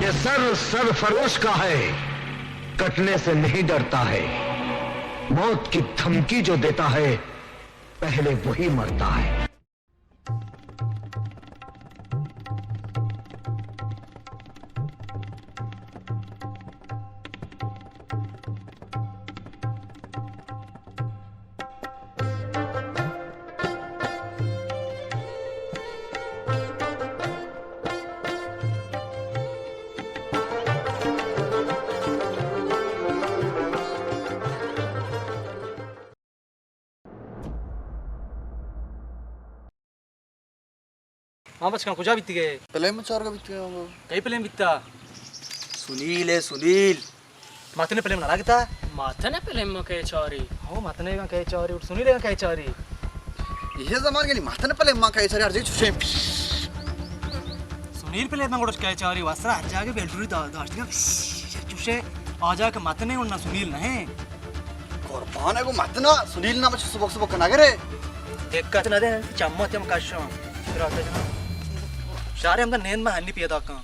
ये सर सरफरोश का है, कटने से नहीं डरता है, मौत की धमकी जो देता है, पहले वही मरता है। ہاں بچکاں، کجا بیتگ ئے؟ پلیم چارگا بیتگ آں۔ کئی پلیم بیتا؟ سنیل ءِ، سنیل۔ ماتن ءِ پلیم نہ لگتا؟ ماتن ءِ پلیم کئے چاری؟ ہو، ماتن ءِ کئے چاری، سنیل ءِ کئے چاری؟ یہ زمان یعنی ماتن ءِ پلیم کئے چاری، ہر جگہ چوشیں۔ سنیل پلیم گڑا کئے چاری، واسرا ہر جگہ بیلٹوری دا-، داشتگا۔ چوشیں آجا کہ ماتن ءِ اور نہ سنیل نہ۔ قربان ءَ گوں متنا، سنیل نام چہ سبک سبک نہ گرے۔ دقت نہ دے، چمات ہم کشاں۔ شارے ہمدا نیند ما ہنی پیدا کن۔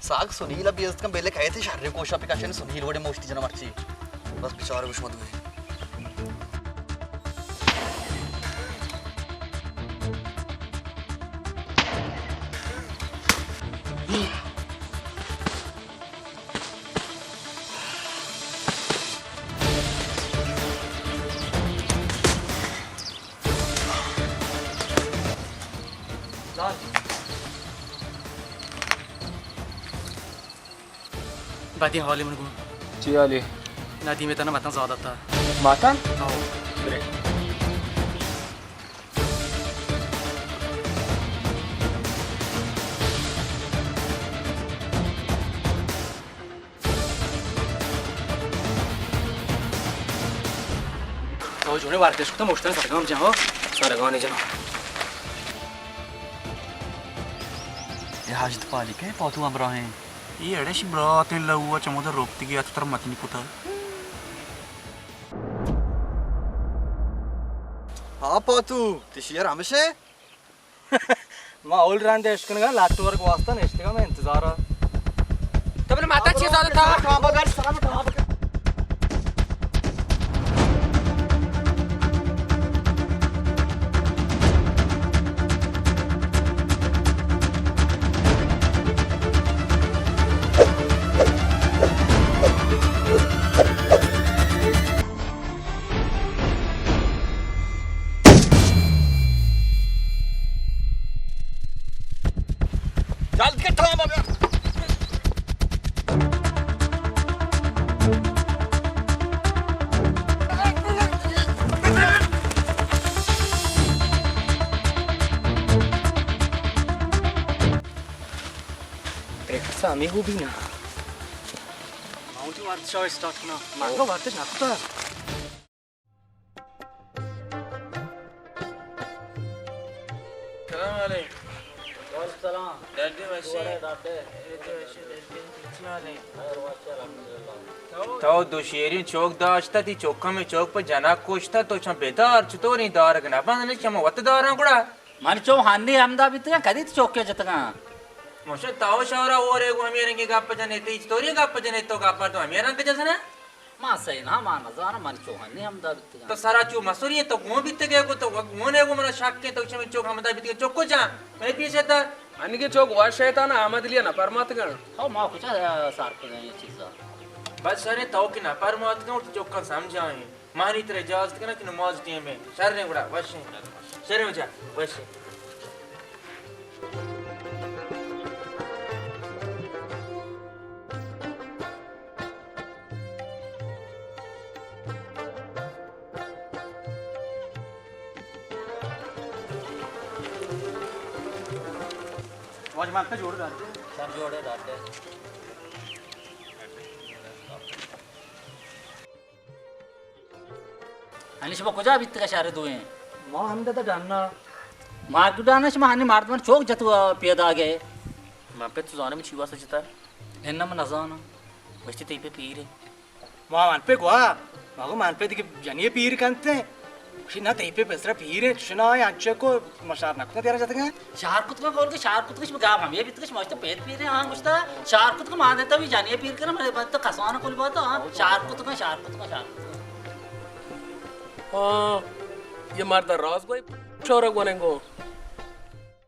ساگ سنیل ابھی است کن بیلے کہے تھے شر کوشا پہ کشن سنیل وڑے موشتی جنا مرچی۔ بس بیچارہ گوش مت گوئی۔ بدیں حالی من گوں۔ چی حالی؟ ندیم ءِ تنا متن زیادہ تا۔ متن؟ ہاں۔ برے۔ تو جونے وارتش کتا مشتن سرگام جاں ہو۔ سرگانی جاں۔ اے حاجت پالی کے پاتو ہمراہیں۔ اے اڑش براتیں لوا چمودا روپتگی ات تر متنی کتا۔ ہاں پاتو، تشیار ہمشے؟ ما اول رند اشکنگا لٹ ورگ واسطہ نشتگا میں انتظارا۔ تو بلے ماتا چیز آتا تھا؟ جلد کر تھا مگر۔ ٹریکٹر سامی ہو بھی نا۔ ماؤنٹی وارتش آؤ اسٹارٹ کنا۔ مانگا وارتش نہ کتا۔ سلام علیکم۔ وعلیکم سلام۔ ڈاڈے وشے؟ ڈاڈے۔ تو دو شیریں چوک داشتہ، تی چوکا میں چوک پہ جنک کشتہ، تو چم بیدار چطوریں دارگ نہ بند، چم وت داراں گڑا۔ من چو ہنی ہمدا بیتگاں، کدی تو چوکے جتگاں؟ ماشا تاو شورا اورے گو ہمیں رنگی گپ جنے، تی چطوری گپ جنے، تو گپ تو ہمیں رنگ جزنا؟ ما سینا، ما نزاناں، من چو ہنی ہمدا بیتگاں۔ تو سرا چو مسوری تو گون بیتگے گو، تو گونے گو منا شک کے تو چمی چوک ہمدا بیتگے، چوکو جان، میں پیچھے تا۔ انگے چوک وا شیطان آمد لیا نہ پرماتگاں۔ ہو ما کچھ سار کو یہ چیزا۔ بس شرے تو کہ نہ پرماتگاں، تو چوکاں سمجھائیں۔ مانی ترا اجازت کناں کہ نماز ٹیم ہے۔ شریں گڑا، وشیں۔ شریں بچا، وشیں۔ واجہ من پہ جوڑ دار۔ سر جوڑے دار دے۔ ہنی شما کجا بیتگا شہر دوئیں؟ ما ہمدا تا ڈنا۔ مارکیٹ ڈنا شما ہنی مردمن چوک جتو پیدا گئے؟ من پہ تو زانم چی واسطہ جتا؟ انم نزانم۔ گوشتی تی پہ پیرے۔ ما من پہ گوا، ما گو من پہ دیگہ جنی پیر کنتے۔ گوشی، نہ، تئی پہ پسرا پیر ایں، چشنا ایں، انچو کو مشار نہ کتگاں، تیرا جتگاں۔ شار کتگاں، گول کہ شار کتگاں، شما گاب ہمے بیتگ، شما تو پیر پیر ایں، ہاں، گوشتا، شار کتگاں، مان دیتا، بھی جانی پیر کرا، میں بنت کسان کل باتا، ہاں، شار کتگاں، شار کتگاں، شار کتگاں۔ ہاں، یہ مرد راز گوئی، چورا گوننگو۔